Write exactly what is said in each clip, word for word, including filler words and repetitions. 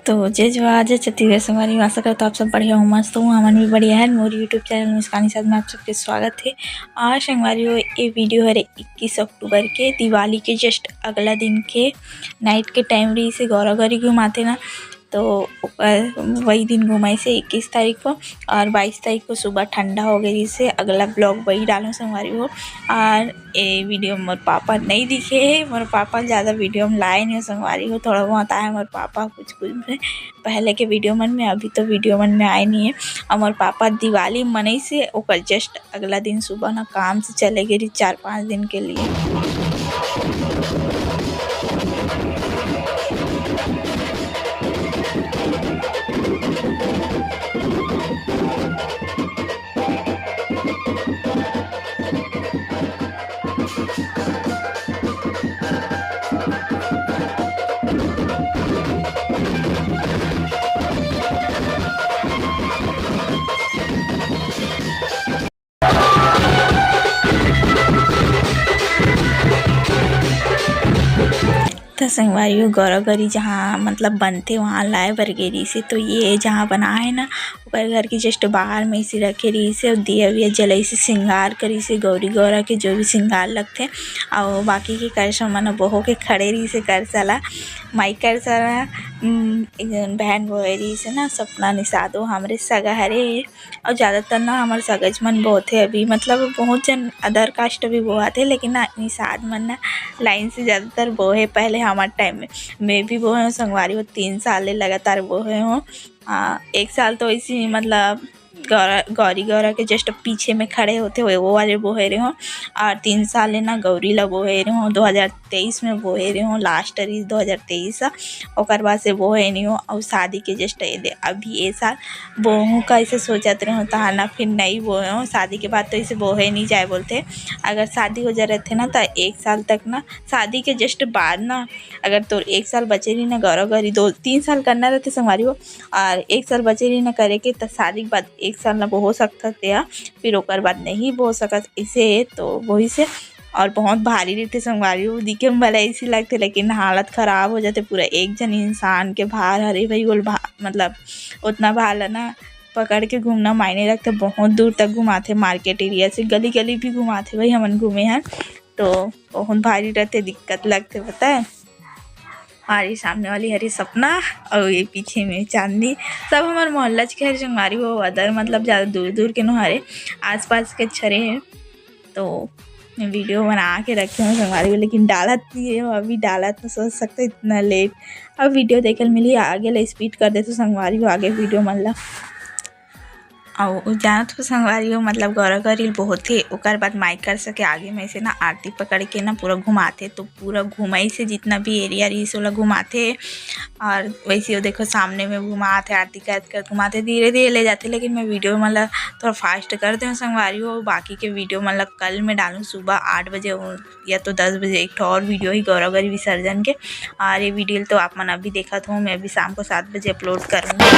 तो जय जोहार, जय छत्तीसगढ़ संगवारी हो। आशा करत हो आप सब बढ़िया हो, मस्त हो। हमन भी बढ़िया है। मोर YouTube चैनल मुस्कानी साथ में आप सबके स्वागत है। आज संगवारी हो, ये वीडियो हरे इक्कीस अक्टूबर के, दिवाली के जस्ट अगला दिन के नाइट के टाइम रहिसे, गौरा गौरी घुमाथे ना, तो ओकर वही दिन घुमाइसे इक्कीस तारीख को। और बाईस तारीख को सुबह ठंडा हो गई रहिसे। अगला ब्लॉग वही डालूँ संगवारी हो। और ये वीडियो में मोर पापा नहीं दिखे है, मोर पापा ज़्यादा वीडियो में लाए नहीं हो संगवारी हो, थोड़ा बहुत आए मोर पापा कुछ कुछ में पहले के वीडियो मन में, अभी तो वीडियो मन में आए नहीं है। और मोर पापा दिवाली मनइसे ओकर जस्ट अगला दिन सुबह ना काम से चले गए रही चार पाँच दिन के लिए। त संगवारी हो, गौरा गौरी जहाँ मतलब बनथे, वहाँ लाए बर गे रहिसे। तो ये जहाँ बना है ना, ओकर घर के जस्ट बाहर में इसे रखे रहिसे, अउ दिया विया जलाइसे, श्रृंगार करिसे, गौरी गौरा के जो भी श्रृंगार लगथे। अउ बाकी के करसा मन बोहो के खड़े रहिसे, करसा ला, माई करसा ला, उम, एक झन बहन बोहे रहिसे ना, सपना निषाद, वो हमरे सगा हरे। अउ ज़्यादातर ना हमर सगज मन बोथे अभी, मतलब बहुत जन other caste भी बोआथे, लेकिन ना निषाद मन ना लाइन से ज़्यादातर बोहे। पहले हमर टाइम में मैं भी बोहे हूँ संगवारी हो, तीन साल ले लगातार बोहे हूँ। आ, एक साल तो ऐसे ही मतलब गौरा, गौरी गौरा के जस्ट पीछे में खड़े होथे हुए वो वाले बोहे रहे हूँ। और तीन साल ले ना गौरी ला बोहे रहे हूँ, दो हज़ार तेईस में बोहे रहे हूँ, लास्ट रही दो हज़ार तेईस। ओकर बाद से बोहे नहीं हूँ। और शादी के जस्ट ये दे, अभी ये साल बोहूँ का ऐसे सोचत रहे हूँ, तहाँ ना फिर नहीं बोहे हूँ। शादी के बाद तो ऐसे बोहे नहीं जाए बोलथे। अगर शादी हो जा रहथे ना, तो एक साल तक ना, शादी के जस्ट बाद ना, अगर तोर एक साल बचे रही ना गौरा गौरी, दो तीन साल करना रहथे संगवारी हो, और एक साल बचे रही ना करे के, तो शादी के बाद एक साल ना बोहो सकथा ते, फिर ओकर बाद नहीं बोह सकत, इसे तो वही से। और बहुत भारी रहिथे संगवारी हो, दिखे में भले ऐसी लगथे, लेकिन हालत खराब हो जाथे। पूरा एक जन इंसान के भार हरे भाई, ओल भा-, मतलब उतना भार ला ना पकड़ के घूमना मायने रखथे। बहुत दूर तक घुमाथे, मार्केट एरिया से गली गली भी घुमाथे भाई, हमन घूमे हन तो बहुत भारी रहथे, दिक्कत लगथे, पता है। और ये सामने वाली हरे सपना, और ये पीछे में चांदनी, सब हमारे मोहल्ला के हरे संगवारी हो, other मतलब ज़्यादा दूर दूर के नो हरे, आसपास के छरे हैं। तो मैं वीडियो बना के रखे हूँ संगवारी हो, लेकिन डालत नहीं है, अभी डालत तो सोच सकते इतना लेट। अब वीडियो देखल मिली आगे ले, स्पीड कर दे तो संगवारी हो आगे वीडियो मन ला। अउ जानत हो संगवारी हो, मतलब गौरा गौरी ल बोहथे, ओकर बाद माई करसा के आगे में से ना आरती पकड़ के ना पूरा घुमाथे, तो पूरा घुमाई से जितना भी एरिया रही ओला घुमाथे। और वैसे वो देखो सामने में घुमाथे, आरती करत करत घुमाथे, धीरे धीरे ले जाथे, लेकिन मैं वीडियो मतलब थोड़ा फास्ट कर दें संगवारी हो। बाकी के वीडियो मतलब कल मैं डालूँ सुबह आठ बजे, या तो दस बजे एक ठो और वीडियो ही गौरा गौरी विसर्जन के। और ये वीडियो तो आप मन अभी देखत हो, मैं अभी शाम को सात बजे अपलोड करूँगी।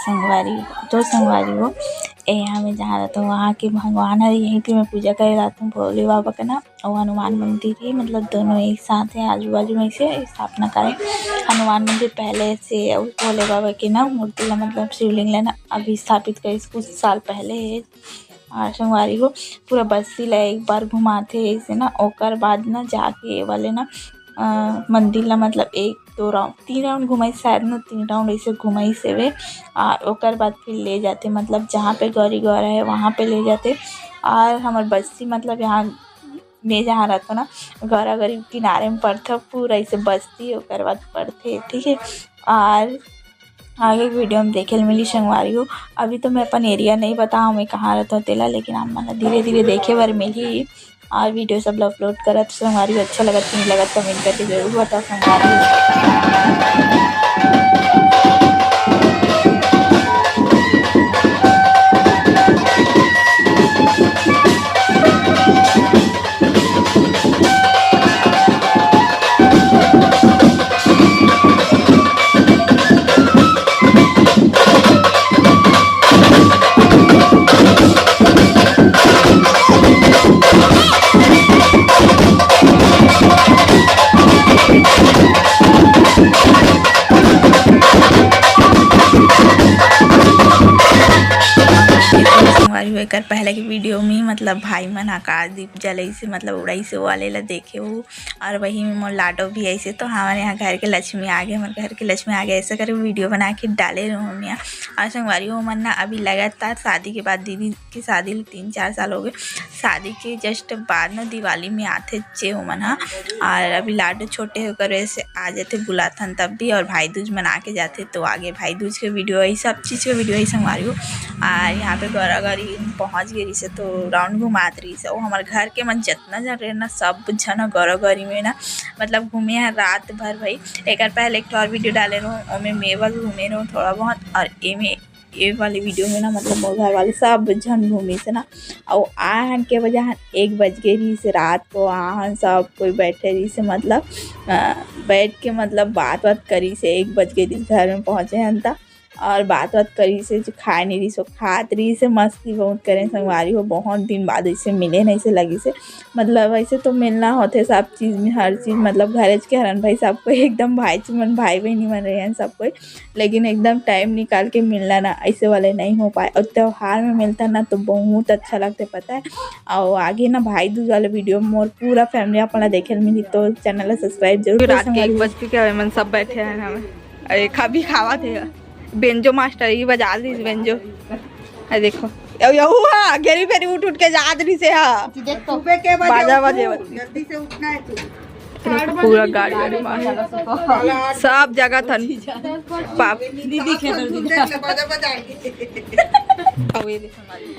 संगवारी, तो संगवारी हो, ए, यहाँ मैं जहाँ रहता हूँ, वहाँ के भगवान है, यहीं पे मैं पूजा करे रहता हूँ, भोले बाबा का ना, और हनुमान मंदिर है, मतलब दोनों एक साथ है, आजू बाजू में से स्थापना करे। हनुमान मंदिर पहले से, और भोले बाबा के ना मूर्ति ला, मतलब शिवलिंग ला ना अभी स्थापित करे, कुछ साल पहले है। और संगवारी हो, पूरा बस्ती ला एक बार घुमाथे ऐसे ना, ओकर बाद ना जाके ये वाले ना, अ, मंदिर ला, मतलब एक दो राउंड, तीन राउंड घुमाई शायद ना, तीन राउंड ऐसे घुमाई से वे। और ओकर बाद फिर ले जाते, मतलब जहाँ पे गौरी गौरा है वहाँ पे ले जाते। और हमर बस्ती, मतलब यहाँ मैं जहाँ रहता ना, गौरा गौरी किनारे में पड़थे, पूरा ऐसे बस्ती ओकर बाद पड़थे, ठीक है। और आगे के वीडियो में देखे ल मिली संगवारी हो। अभी तो मैं अपन एरिया नहीं बताऊँ मैं कहाँ रहता हूँ तेला, लेकिन आप मन ला धीरे धीरे देखे बर मिलही। और वीडियो सब अपलोड करत संगवारी हो, अच्छा लगत कि नहीं लगत कमेंट करके जरूर बताओ संगवारी हो। संगवारी हो, एकर पहले के वीडियो में, मतलब, भाई मन आकाश दीप जलैसे, मतलब, उड़ैसे, वो वाले ला देखे हो। और वही में मोर लाडो भी ऐसे, तो हमारे यहाँ घर के लक्ष्मी आ गए, हमारे घर के लक्ष्मी आ गए, ऐसे करके वीडियो बना के डाले रहूँ हम यहाँ। और संगवारी हो मन ना, अभी लगातार शादी के बाद, दीदी की शादी ल तीन चार साल हो गए, शादी के जस्ट बाद ना दिवाली में आथे चे ओमन ह। और अभी लाडो छोटे होकर वैसे आ जाते बुलाथन तब भी, और भाई दूज मना के जाते तो आगे भाई दूज के वीडियो, यही सब चीज़ के वीडियो ही संगवारी हो। और यहाँ पे गौरा गौरी पहुँच गई से तो राउंड घुमात रही से, वो हमारे घर के मन जितना जन रहे ना, सब झन गौरा गौरी में ना, मतलब घूमे हैं रात भर भाई। एक पहले एक ठो और वीडियो डाले रहूँ, ओमे मेवा घूमे रहूँ थोड़ा बहुत, और एमे ये वाले वीडियो में ना, मतलब मोर घर वाले सब झन घूमे से ना, और आहन के वजह एक बज गए रही से रात को, आहन सब कोई बैठे रही से, मतलब अ, बैठ के, मतलब बात बात करी से एक बज गए रही से घर में पहुँचे हन त। और बात बात करी से जो खाए नहीं रही सो खात रही से, मस्ती बहुत करें संगवारी हो। बहुत दिन बाद ऐसे मिले नहीं से लगी से, मतलब ऐसे तो मिलना होते सब चीज़ में, हर चीज़, मतलब घरेज के हरन भाई, सब कोई एकदम भाई ची मन, भाई बहनी मन रहे हैं सब कोई, लेकिन एकदम टाइम निकाल के मिलना ना ऐसे वाले नहीं हो पाए। और त्यौहार में मिलता ना तो बहुत अच्छा लगता है, पता है। और आगे ना भाई दूज वाले वीडियो में मोर पूरा फैमिली अपन ला देखे ल मिली, तो चैनल ला सब्सक्राइब जरूर करो रात के संगवारी एक हो। बज चुके हैं, मन सब बैठे हैं हमें। अरे खा भी खावा थे बेंजो मास्टर, ये बजा दी बेंजो। अरे देखो, यो, यो हुआ, घेरी फेरी उठ उठ के जात रही से हा। देख तो सुबह के बजे बाजा उठू, बजे बजे। जल्दी से उठना है तू। पूरा गाड़ी वाड़ी मार सब जगह थन। पाप दीदी खेल रही है। बाजा बजाएगी। अब ये देखो हमारी।